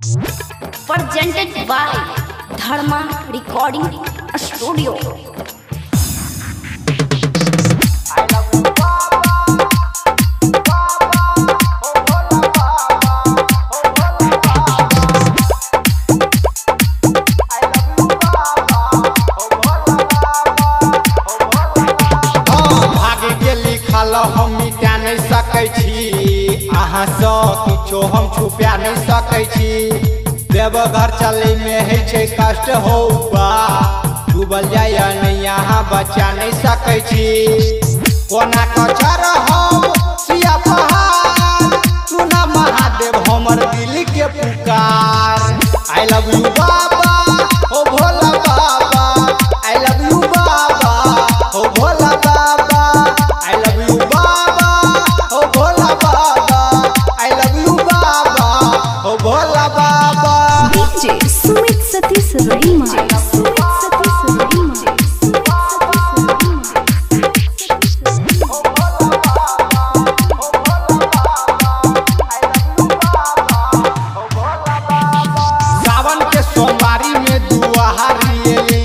Presented by Dharma Recording Studio. हम मिटा नहीं सकै छी, अहाँ सँ किछो हम छुपा नहीं सकै छी। देवघर चले में है छै कष्ट हो बा, डूबल जाय नहीं अहाँ बचा नहीं सकै छी। कोना कचर हम सिया पहाड़, सुना महादेव हमर दिल के पुकार। I love you बाबा ओ भोला बाबा, I love you बाबा ओ भोला बाबा, I love you बाबा ओ भोला बाबा, I love you बाबा ओ भोला बाबा। DJ Sumit Satish Rahima, Sumit Satish Rahima, सावन के सोमवारी में दुआरी एली,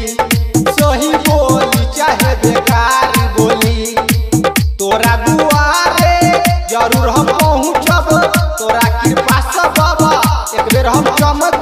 सोही बोली चाहे बेकार बोली, तोरा दुआरे जरूर हम पहुँचब, तोरा कृपा से बाबा एक बेर हम चमक